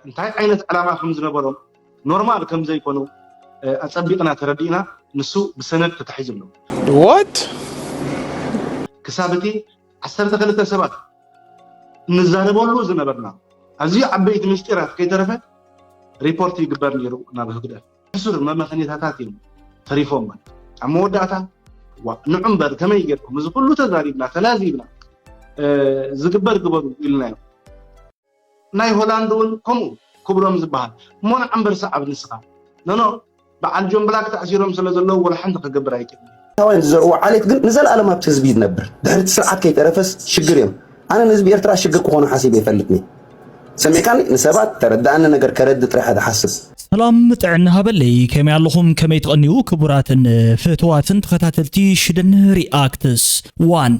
እንታይ ዓይነት ዕላማ ከም ዝነበሮም፣ ኖርማል ከም ዘይኮኑ፣ እ፣ ኣጸቢቕና ተረዲእና። ንሱ ብሰነድ ተታሒዙ ኣሎ። What? ክሳብ እቲ ዓሰርተ ክልተ ሰባት እንዛረበሉ ዝነበርና ኣዝዩ ዓበይቲ ምስጢራት ከይተረፈ ሪፖርት ይግበር ነይሩ ናብ ህግደፍ። ሕሱር መመኸኔታታት እዮም ተሪፎም። ማለት ኣብ መወዳእታ፣ ዋ፣ ንዑ እምበር ከመይ ጌርኩም እዚ ኩሉ ተዛሪብና ተላዚብና፣ እ፣ ዝግበር ግበሩ ኢልናዮም። ናይ ሆላንድ እውን ከምኡ ክብሮም ዝበሃል። እሞ ንዓ እምበር ሰዓብ ንስኻ። ኖኖ፣ በዓል ጆን ብላክ ተኣሲሮም ስለ ዘለዉ ወላ ሓንቲ ክገብር ኣይክእልን። ታዋይን ዝዘርዎ ዓሌት ግን ንዘለኣለም ኣብቲ ህዝቢ ይነብር። ድሕሪ እቲ ስርዓት ከይተረፈስ ሽግር እዮም። ኣነ ንህዝቢ ኤርትራ ሽግር ክኾኑ ሓሲብ ይፈልጥኒ። ሰሚዕካኒ? ንሰባት ተረዳኣኒ ነገር ከረዲ ጥራሕ እየ ዝሓስብ። ሰላም ጥዕና ሃበለይ፣ ከመይ ኣለኹም? ከመይ ትቐንዩ ክቡራትን ፍትዋትን ተኸታተልቲ ሽደን ሪኣክትስ ዋን?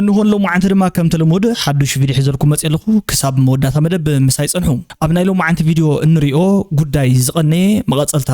እንሆን ሎማዓንቲ ድማ ከምቲ ልሙድ ሓዱሽ ቪድዮ ሒዘልኩም መፅእ ኣለኹ። ክሳብ መወዳእታ መደብ ምሳይ ፀንሑ። ኣብ ናይ ሎማዓንቲ ቪድዮ እንሪኦ ጉዳይ ዝቐነየ መቐፀልታ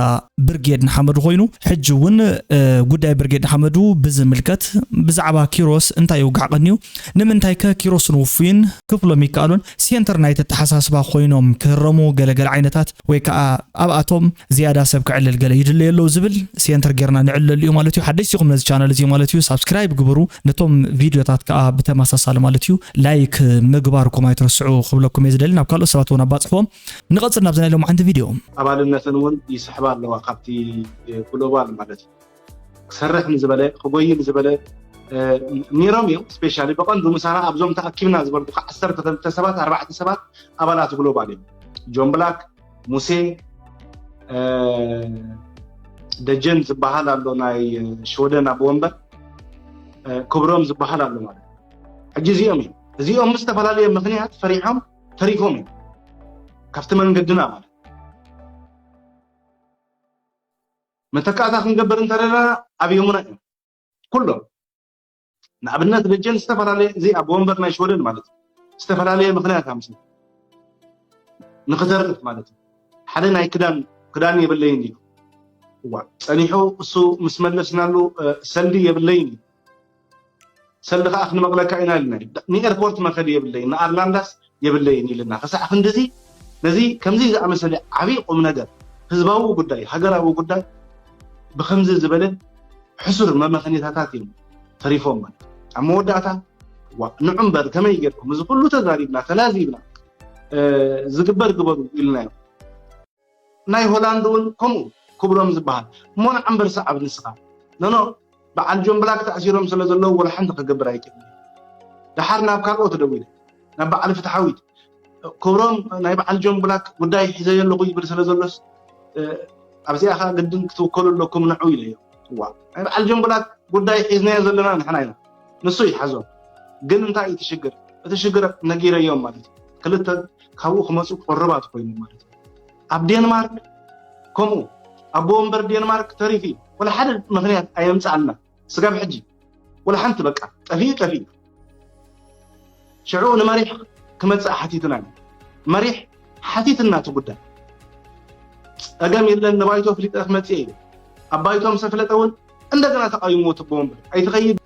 ብርጌድ ንሓመዱ ኮይኑ፣ ሕጂ እውን እ፣ ጉዳይ ብርጌድ ንሓመዱ ብዝምልከት ብዛዕባ ኪሮስ እንታይ ይውጋዕ ቀንዩ፣ ንምንታይ ከ ኪሮስን ውፉይን ክፍሎም ይከኣሉን ሴንተር ናይቲ ኣተሓሳስባ ኮይኖም ክህረሙ ገለገለ ዓይነታት ወይ ከዓ ኣብኣቶም ዝያዳ ሰብ ክዕልል ገለ ይድለየ ኣለዉ ዝብል ሴንተር ጌርና ንዕለሉ እዩ ማለት እዩ። ሓደሽቲ ኢኹም ነዚ ቻነል እዚ ማለት እዩ ሳብስክራይብ ግበሩ። ነቶም ቪድዮታት ከዓ ብተመሳሳሊ ማለት እዩ ላይክ ምግባርኩም ኣይትረስዑ ክብለኩም እየ ዝደሊ። ናብ ካልኦት ሰባት እውን ኣባፅሕዎም። ንቐፅል ናብዚ ናይ ሎማዓንቲ ቪድዮ። ኣባልነተን እውን ይስሕባ ኣለዋ ካብቲ ግሎባል ማለት እዩ። ክሰርሕ ንዝበለ ክጎይ ንዝበለ እ፣ ነይሮም እዮም። ስፔሻሊ ብቐንዱ ምሳና ኣብዞም ተኣኪብና ዝበልኩ ዓሰርተ ክልተ ሰባት ኣርባዕተ ሰባት ኣባላት ግሎባል እዮም። ጆን ብላክ፣ ሙሴ፣ እ፣ ደጀን ዝበሃል ኣሎ ናይ ሽወደን ኣቦ ወንበር፣ እ፣ ክብሮም ዝበሃል ኣሎ ማለት እዩ። ሕጂ እዚኦም እዮም እዚኦም ብዝተፈላለየ ምክንያት ፈሪሖም ተሪፎም እዮም ካብቲ መንገድና ማለት። መተካእታ ክንገብር እንተለና ኣብዮምና እዮም ኩሎም። ንኣብነት ደጀን ዝተፈላለየ እዚ ኣብ ወንበር ናይ ሽወደን ማለት እዩ ዝተፈላለየ ምክንያት ኣምሲ ንክተርፍ ማለት እዩ። ሓደ ናይ ክዳን ክዳን የብለይን ኢሉ እዋ ጸኒሑ እሱ ምስ መለስናሉ እ፣ ሰልዲ የብለይን እዩ። ሰልዲ ከዓ ክንመቕለካ ኢና ኢልና ንኤርፖርት መኸዲ የብለይን ንኣርላንዳስ የብለይን ኢልና ክሳዕ ክንድዚ ነዚ ከምዚ ዝኣመሰለ ዓብዪ ቁም ነገር ህዝባዊ ጉዳይ ሃገራዊ ጉዳይ ብከምዚ ዝበለ ሕሱር መመኸኔታታት እዮም ተሪፎም ማለት ኣብ መወዳእታ ዋ ንዑ እምበር ከመይ ጌርኩም እዚ ኩሉ ተዛሪብና ተላዚብና ዝግበር ግበሩ ኢልናዮም ናይ ሆላንድ እውን ከምኡ ክብሮም ዝበሃል እሞ ንዓ እምበር ሰዓብ ንስኻ ኖኖ በዓል ጆን ብላክ ተኣሲሮም ስለ ዘለዉ ወላ ሓንቲ ክገብር ኣይክእልን ደሓር ናብ ካልኦት ደዊለ ናብ በዓል ፍትሓዊት ክብሮም ናይ በዓል ጆን ብላክ ጉዳይ ሒዘዮ ኣለኹ ይብል ስለ ዘሎስ ኣብዚኣ ከዓ ግድን ክትውከሉ ኣለኩም ንዑ ኢለዮ እዋ ናይ በዓል ጆን ብላክ ጉዳይ ሒዝናዮ ዘለና ንሕና ኢና ንሱ ይሓዞ ግን እንታይ እቲ ሽግር እቲ ሽግር ነጊረዮም ማለት እዩ ክልተ ካብኡ ክመፁ ቆርባት ኮይኑ ማለት እዩ ኣብ ዴንማርክ ከምኡ ኣቦ ወንበር ዴንማርክ ተሪፉ እዩ ወላ ሓደ ምክንያት ኣየምፅኣልና ስጋብ ሕጂ ወላ ሓንቲ በቃ ጠፊኡ ጠፊኡ ሽዑ ንመሪሕ ክመፅእ ሓቲትና ኢና መሪሕ ሓቲትና እቲ ጉዳይ ፀገም የለን ንባይቶ ፍሊጠ ክመፅእ እዩ ኣብ ባይቶ ምስ ኣፍለጠ እውን እንደገና ተቃዊምዎ ትቦ ወንበር ኣይትኸይድ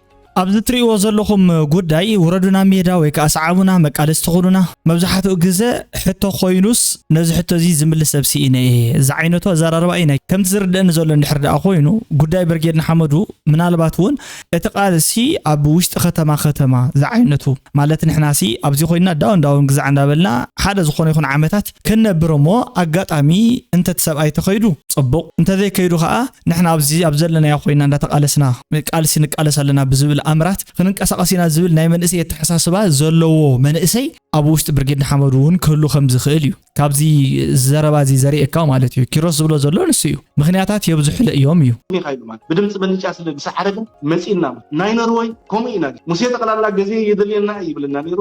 ኣብዚ እትርእይዎ ዘለኹም ጉዳይ ውረዱና ሜዳ ወይ ከዓ ሰዓቡና መቃለስቲ ኩኑና መብዛሕትኡ ግዘ ሕቶ ኮይኑስ ነዚ ሕቶ እዚ ዝምልስ ሰብ ስኢነ እየ ዝዓይነቱ ኣዘራርባ እዩ ናይ ከምቲ ዝርደአኒ ዘሎ እንድሕር ደኣ ኮይኑ ጉዳይ ብርጌድ ንሓመዱ ምናልባት እውን እቲ ቃልሲ ኣብ ውሽጢ ከተማ ከተማ ዝዓይነቱ ማለት ንሕናሲ ኣብዚ ኮይና ዳውን ዳውን ግዛዕ እንዳበልና ሓደ ዝኾነ ይኹን ዓመታት ክንነብር እሞ ኣጋጣሚ እንተ እቲ ሰብኣይ ተኸይዱ ፅቡቕ እንተዘይከይዱ ከዓ ንሕና ኣብዚ ኣብ ዘለናዮ ኮይና እንዳተቃለስና ቃልሲ ንቃለስ ኣለና ብዝብል ኣምራት ክንንቀሳቀስ ኢና ዝብል ናይ መንእሰይ ኣተሓሳስባ ዘለዎ መንእሰይ ኣብ ውሽጢ ብርጌድ ንሓመዱ እውን ክህሉ ከም ዝኽእል እዩ ካብዚ ዘረባ እዚ ዘርእየካ ማለት እዩ ኪሮስ ዝብሎ ዘሎ ንሱ እዩ ምክንያታት የብዝሑለ እዮም እዩ ብድምፂ በልጫ ስለ ዝሰዓረ ግን መፂና ናይ ኖርወይ ከምኡ ኢና ሙሴ ጠቅላላ ግዜ የድልየና ይብልና ነይሩ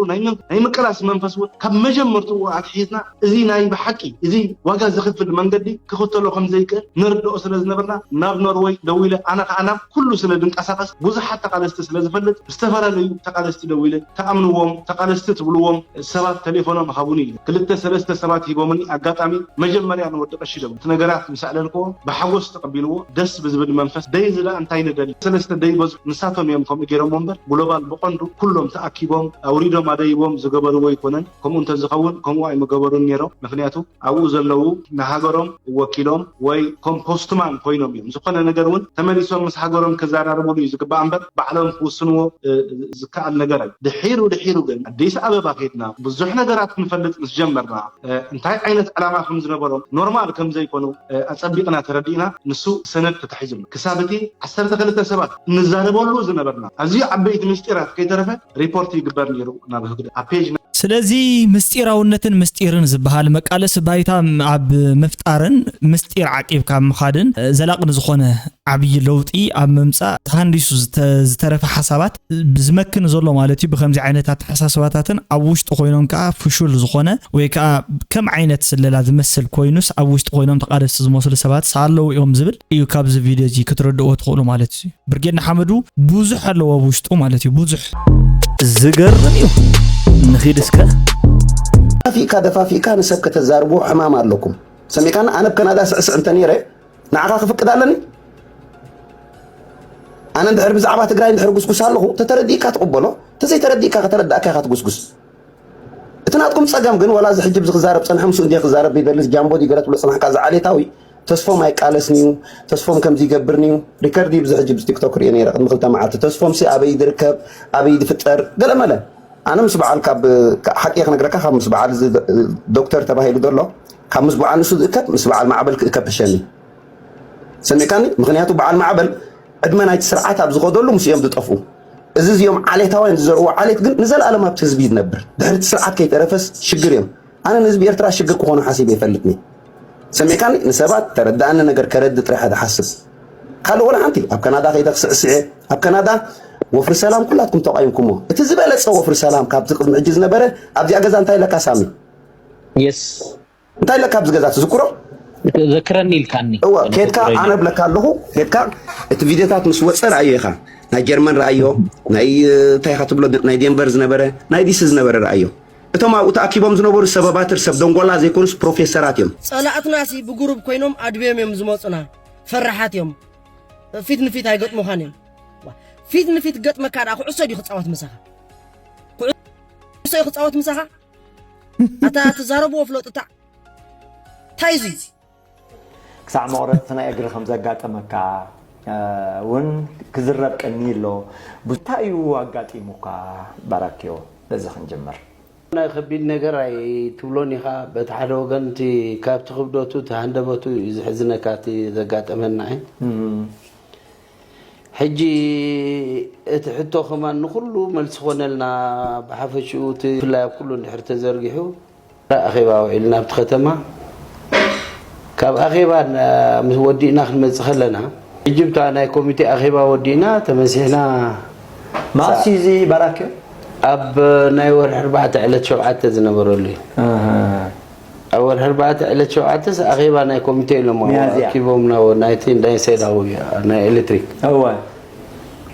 ናይ ምቅላስ መንፈስ እውን ካብ መጀመርትኡ ኣትሒዝና እዚ ናይ ብሓቂ እዚ ዋጋ ዝኽፍል መንገዲ ክኽተሎ ከም ዘይክእል ንርድኦ ስለ ዝነበርና ናብ ኖርወይ ደዊለ ኣነ ከዓ ናብ ኩሉ ስለ ድንቀሳቀስ ብዙሓት ተቃለስቲ ስለ ዝፈልጥ፣ ዝተፈላለዩ ተቓለስቲ ደዊለ፣ "ተኣምንዎም፣ ተቓለስቲ ትብልዎም ሰባት ተሌፎኖም ሃቡኒ" ኢለ። ክልተ ሰለስተ ሰባት ሂቦምኒ። ኣጋጣሚ መጀመርያ ንወዲ ቀሺ ደዊለ። እቲ ነገራት ምስ ኣዕለልክዎ፣ ብሓጎስ ተቐቢልዎ፣ ደስ ብዝብል መንፈስ፣ "ደይ ዝዳ እንታይ ንደሊ?" ሰለስተ ደይ በዝሑ፣ ንሳቶም እዮም ከምኡ ገይሮምዎ እምበር፣ ግሎባል ብቐንዱ ኩሎም ተኣኪቦም፣ ኣውሪዶም ኣደይቦም ዝገበርዎ ኣይኮነን። ከምኡ እንተዝኸውን፣ ከምኡ ኣይምገበሩን ነይሮም። ምኽንያቱ፣ ኣብኡ ዘለዉ ንሃገሮም ወኪሎም ወይ ከም ፖስትማን ኮይኖም እዮም። ዝኾነ ነገር እውን ተመሊሶም ምስ ሃገሮም ክዘራረቡሉ እዩ ዝግባእ እምበር፣ ባዕሎም ክውስንዎ፣ እ፣ ዝከኣል ነገር እዩ። ድሒሩ ድሒሩ ግን ኣዲስ ኣበባ ከይድና ብዙሕ ነገራት ክንፈልጥ ምስ ጀመርና፣ እ፣ እንታይ ዓይነት ዕላማ ከም ዝነበሮም፣ ኖርማል ከም ዘይኮኑ፣ እ፣ ኣጸቢቕና ተረዲእና፣ ንሱ ሰነድ ተታሒዙ ኣሎ። ክሳብ እቲ ዓሰርተ ክልተ ሰባት እንዛረበሉ ዝነበርና ኣዝዩ ዓበይቲ ምስጢራት ከይተረፈ ሪፖርት ይግበር ነይሩ ናብ ህግደፍ ኣብ ፔጅ። ስለዚ ምስጢራውነትን ምስጢርን ዝበሃል መቃለሲ ባይታ ኣብ ምፍጣርን ምስጢር ዓቂብካ ኣብ ምኻድን ዘላቂ ንዝኾነ ዓብዪ ለውጢ ኣብ ምምፃእ ተሃንዲሱ ዝተ- ዝተረፈ ሓሳባት ዝመክን ዘሎ ማለት እዩ። ብከምዚ ዓይነት ኣተሓሳስባታትን ኣብ ውሽጢ ኮይኖም ከዓ ፍሹል ዝኾነ ወይ ከዓ ከም ዓይነት ስለላ ዝመስል ኮይኑስ ኣብ ውሽጢ ኮይኖም ተቃለስቲ ዝመስሉ ሰባት ኣለዉ እዮም ዝብል እዩ። ካብዚ ቪድዮ እዚ ክትረድእዎ ትኽእሉ ማለት እዩ። ብርጌድ ንሓመዱ ብዙሕ ኣለዎ ኣብ ውሽጡ ማለት እዩ። ብዙሕ ዝገርም እዩ። ንኺድ እስከ ደፋፊእካ ደፋፊእካ ንሰብ ከተዛርብዎ ሕማም ኣለኩም። ሰሚዕካኒ? ኣነ ኣብ ከናዳ ስዕስዕ እንተ ነይረ ንዓኻ ክፍቅድ ኣለኒ? ኣነ እንድሕር ብዛዕባ ትግራይ እንድሕር ጉስጉስ ኣለኹ፣ ተተረዲእካ ትቕበሎ፣ ተዘይተረዲእካ ከተረዳእካ ኢኻ ትጉስጉስ። እቲ ናትኩም ጸገም ግን፣ ወላ እዚ ሕጂ ብዚ ክዛረብ ጸንሐ፣ ምስኡ እንድየ ክዛረብ ይደሊ፣ ጃምቦ ድዩ ገለ ትብሎ ጽናሕካ፣ እዚ ዓሌታዊ ተስፎም ኣይቃለስን እዩ፣ ተስፎም ከምዚ ይገብርን እዩ። ሪከርድ እዩ ብዚ ሕጂ ብዚ ቲክቶክ ሪኦ ነይረ ቅድሚ ክልተ መዓልቲ። ተስፎም ሲ ኣበይ ድርከብ፣ ኣበይ ድፍጠር፣ ገለ መለ። ኣነ ምስ በዓል ካብ ሓቂ ክነግረካ፣ ካብ ምስ በዓል እዚ ዶክተር ተባሂሉ ዘሎ፣ ካብ ምስ በዓል ንሱ ዝእከብ ምስ በዓል ማዕበል ክእከብ ሕሸኒ። ሰሚዕካኒ? ምኽንያቱ በዓል ማዕበል ዕድመ ናይቲ ስርዓት ኣብ ዝኸደሉ ምስ እዮም ዝጠፍኡ። እዚ እዚኦም ዓሌታውያን ዝዘርዎ ዓሌት ግን ንዘለኣለም ኣብቲ ህዝቢ ይነብር። ድሕሪ እቲ ስርዓት ከይተረፈስ ሽግር እዮም። ኣነ ንህዝቢ ኤርትራ ሽግር ክኾኑ ሓሲበ ይፈልጥኒ። ሰሚዕካኒ? ንሰባት ተረድኣኒ ነገር ከረዲ ጥራሕ ድሓስብ። ካልእ ወላ ሓንቲ ኣብ ካናዳ ከይደ ክስዕስዐ፣ ኣብ ካናዳ ወፍሪ ሰላም ኩላትኩም ተቋይምኩሞ። እቲ ዝበለጸ ወፍሪ ሰላም ካብቲ ቅድሚ ሕጂ ዝነበረ ኣብዚኣ ገዛ እንታይ ኢለካ ሳሚ? የስ እንታይ ኢለካ ኣብዚ ገዛ ትዝክሮ? ዘክረኒ ኢልካኒ እወ ኬድካ ኣነ ብለካ ኣለኹ። ኬድካ እቲ ቪድዮታት ምስ ወፀ ረኣዮ ኢኻ። ናይ ጀርመን ረኣዮ፣ ናይ እንታይ ኢኻ ትብሎ፣ ናይ ዴንቨር ዝነበረ፣ ናይ ዲሲ ዝነበረ ረኣዮ። እቶም ኣብኡ ተኣኪቦም ዝነበሩ ሰበባትር ሰብ ደንጎላ ዘይኮኑስ ፕሮፌሰራት እዮም። ጸላእትናሲ ብጉሩብ ኮይኖም ኣድብዮም እዮም ዝመጹና። ፈራሓት እዮም። ፊት ንፊት ኣይገጥሙኻን እዮም። ዋ፣ ፊት ንፊት ገጥመካ ደኣ ኩዕሶ ድዩ ክጻወት ምሳኻ? ኩዕሶ እዩ ክጻወት ምሳኻ? ኣታ ትዛረብዎ ፍለጡ እታ እንታይ እዚ? ክሳዕ መቑረፅቲ ናይ እግሪ ከም ዘጋጠመካ እውን ክዝረብ ቀኒ ኣሎ። እንታይ እዩ ኣጋጢሙካ ባራክዮ? በዚ ክንጅምር። ናይ ከቢድ ነገር ኣይትብሎን ኢኻ። በቲ ሓደ ወገን እቲ ካብቲ ክብደቱ እቲ ሃንደበቱ እዩ ዝሕዝነካ እቲ ዘጋጠመና። ሕጂ እቲ ሕቶ ከማን ንኹሉ መልሲ ኮነልና ብሓፈሽኡ እቲ ብፍላይ ኣብ ኩሉ እንድሕር ተዘርጊሑ ኣኼባ ውዒልና ኣብቲ ከተማ ካብ ኣኼባ ምስ ወዲእና ክንመጽእ ከለና ሕጂ ብታ ናይ ኮሚቴ ኣኼባ ወዲእና ተመሲሕና ማእሲ እዚ ባራክ ኣብ ናይ ወርሒ ኣርባዕተ ዕለት ሸውዓተ ዝነበረሉ እዩ ኣብ ወርሒ ኣርባዕተ ዕለት ሸውዓተስ ኣኼባ ናይ ኮሚቴ ኢሎም ኣኪቦም ናይቲ ናይ ሰይዳዊ ናይ ኤሌክትሪክ እወ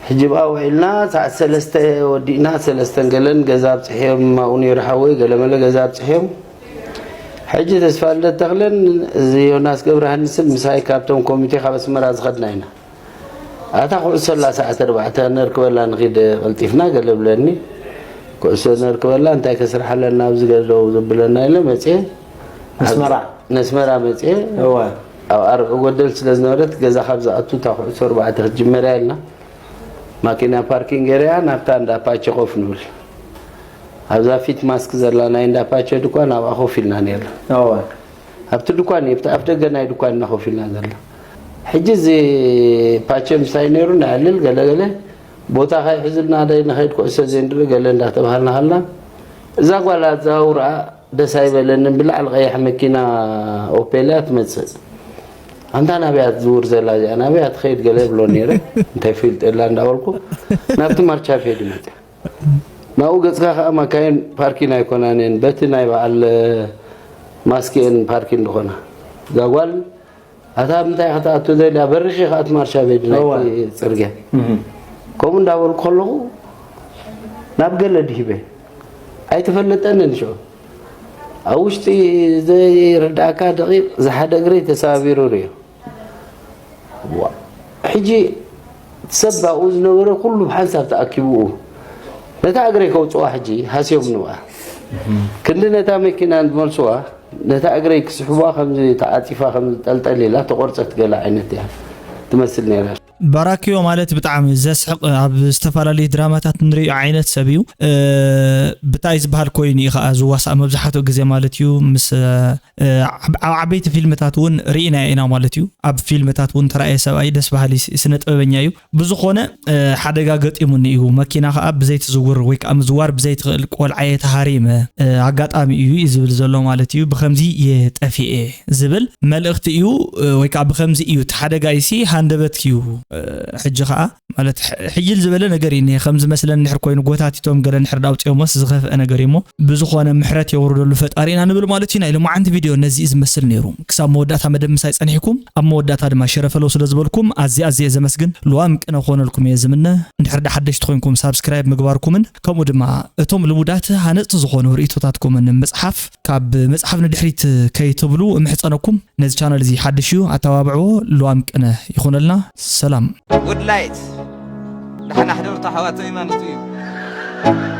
ሕጂ ብኣ ውዒልና ሰዓት ሰለስተ ወዲእና ሰለስተን ገለን ገዛ ኣብፅሕዮም ኣብኡ ነይሩ ሓወይ ገለመለ ገዛ ኣብፅሕዮም ሕጂ ተስፋ ልደት ተኽለን እዚ ዮናስ ገብረሃንስን ምሳይ ካብቶም ኮሚቴ ካብ ኣስመራ ዝኸድና ኢና ኣታ ኩዕሶ ኣላ ሰዓት ኣርባዕተ ነርክበላ ንኺድ ቀልጢፍና ገለ ብለኒ ኩዕሶ ነርክበላ እንታይ ከስርሓለና ኣብዚ ገለው ዘብለና ኢለ መፅየ ኣስመራ ነስመራ መፅየ እወ ኣብ ኣርዑ ጎደል ስለ ዝነበረት ገዛ ካብ ዝኣቱ እታ ኩዕሶ ኣርባዕተ ክትጅመር እያ ኢልና ማኪና ፓርኪንግ ገይረያ ናብታ እንዳ ፓቸ ኮፍ ንብል ኣብዛ ፊት ማስክ ዘላ ናይ እንዳ ፓቸ ድኳን ኣብኣ ኮፍ ኢልና ነርና እወ ኣብቲ ድኳን እዩ ኣብቲ ኣፍ ደገ ናይ ድኳን እና ኮፍ ኢልና ዘለና ሕጂ እዚ ፓቸ ምሳይ ነይሩ ነዕልል ገለገለ ቦታ ካይሕዝልና ደ ንኸይድ ኩዕሶ ዘይንርኢ ገለ እንዳተባሃልና ከልና እዛ ጓል ኣዘዋውራ ደስ ኣይበለንን ብላዕሊ ቀያሕ መኪና ኦፔል እያ ትመፅእ ኣንታ ናበያ ትዝውር ዘላ እዚኣ ናበያ ትኸይድ ገለ ብሎ ነይረ እንታይ ፊልጥ የላ እንዳበልኩ ናብቲ ማርቻ ፌድ መፅእ ናብኡ ገፅካ ከዓ ማካይን ፓርኪን ኣይኮናንን በቲ ናይ በዓል ማስኪኤን ፓርኪን ዝኾና እዛ ጓል ኣታ ምንታይ ክትኣቱ ዘድልያ በሪኺ ከኣ ትማርሻ ቤድ ናይቲ ጽርግያ ከምኡ እንዳበልኩ ከለኹ ናብ ገለ ድሂበ ኣይተፈለጠንን። ሽዑ ኣብ ውሽጢ ዘይርዳእካ ደቂቕ ዝሓደ እግረይ ተሰባቢሩ ርዮ። ሕጂ ሰብ ኣብኡ ዝነበረ ኩሉ ብሓንሳብ ተኣኪቡ ነታ እግረይ ከውፅዋ ሕጂ ሃስዮም ንብኣ ክንዲ ነታ መኪና ዝመልስዋ ነታ እግረይ ክስሕቧ ከምዚ ተዓፂፋ ከምዚ ጠልጠል ኢላ ተቆርፀት ገለ ዓይነት እያ ትመስል ነይራ። ባራኪዮ ማለት ብጣዕሚ ዘስሕቕ ኣብ ዝተፈላለዩ ድራማታት ንሪኦ ዓይነት ሰብ እዩ። ብታይ ዝበሃል ኮይኑ እዩ ከዓ ዝዋሳእ መብዛሕትኡ ግዜ ማለት እዩ ምስ ኣብ ዓበይቲ ፊልምታት እውን ርኢና ኢና ማለት እዩ። ኣብ ፊልምታት እውን ተራእየ ሰብኣይ ደስ በሃሊ ስነ ጥበበኛ እዩ። ብዝኾነ ሓደጋ ገጢሙኒ እዩ። መኪና ከዓ ብዘይትዝውር ወይ ከዓ ምዝዋር ብዘይትኽእል ቆልዓየ ተሃሪመ ኣጋጣሚ እዩ እዩ ዝብል ዘሎ ማለት እዩ። ብከምዚ የጠፊኤ ዝብል መልእኽቲ እዩ። ወይ ከዓ ብከምዚ እዩ እቲ ሓደጋ እዩ ሲ ሃንደበት እዩ። ሕጂ ከዓ ማለት ሕይል ዝበለ ነገር እዩ እኒሀ። ከም ዝመስለኒ እንድሕር ኮይኑ ጎታቲቶም ገለ እንድሕር ዳውፅኦሞስ ዝኸፍአ ነገር እዩ እሞ ብዝኾነ ምሕረት የውርደሉ ፈጣሪ ኢና ንብል ማለት እዩ። ናይ ሎማዓንቲ ቪድዮ ነዚ እዩ ዝመስል ነይሩ። ክሳብ መወዳእታ መደብ ምሳይ ፀኒሕኩም ኣብ መወዳእታ ድማ ሸረፈለው ስለ ዝበልኩም ኣዝየ ኣዝየ ዘመስግን። ልዋም ቅነ ክኾነልኩም እየ ዝምነ። እንድሕር ዳ ሓደሽቲ ኮይንኩም ሳብስክራይብ ምግባርኩምን ከምኡ ድማ እቶም ልሙዳት ሃነፅቲ ዝኾኑ ርእቶታትኩምን ምፅሓፍ ካብ ምፅሓፍ ንድሕሪት ከይትብሉ እምሕፀነኩም። ነዚ ቻነል እዚ ሓድሽ እዩ ኣተባብዕዎ። ልዋም ቅነ ይኹነልና። ሰላም። ውድላይት ዳሕና ሕደርቱ ኣሕዋተይ ማለት እዩ።